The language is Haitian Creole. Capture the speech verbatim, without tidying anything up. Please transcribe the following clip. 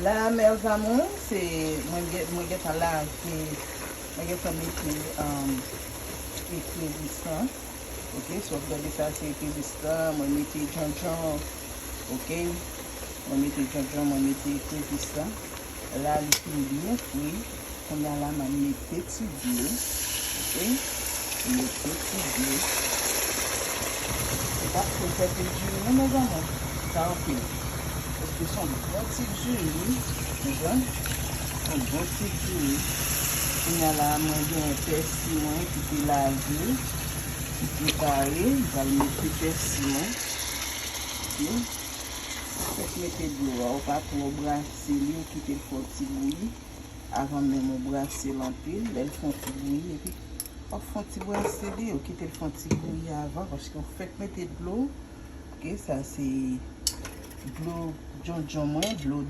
La, mes amours, se mwen gen mwen gentan lave, mwen gentan mete um, ekrevist lan. Ok, so w ap gade sa, se ekrevist lan, mwen mete djondjon. Ok, mwen mete djondjon, mwen mete ekrevist lan. La, li fin byen fri. Kounye a la, m ap mete ti dlo. Ok, m mete ti dlo. Se pa pou fè pil diri non, mes amours. Sa anpil. Paske se yon bon ti diri, konprann? Yon bon ti diri. Kounye a la, mwen gen pèsi mwen ki te lave, ki prepare. M pral mete pèsi mwen. Ok. Fèk mete dlo a, ou pa twò brase li, ou kite l fè yon ti bouyi. Avan menm ou brase l anpil, lè l fè yon ti bouyi, epi w ap fè yon ti brase li, ou kite l fè yon ti bouyi avan, paske ou fèk mete dlo. Ok, sa se dlo djondjon mwen, dlo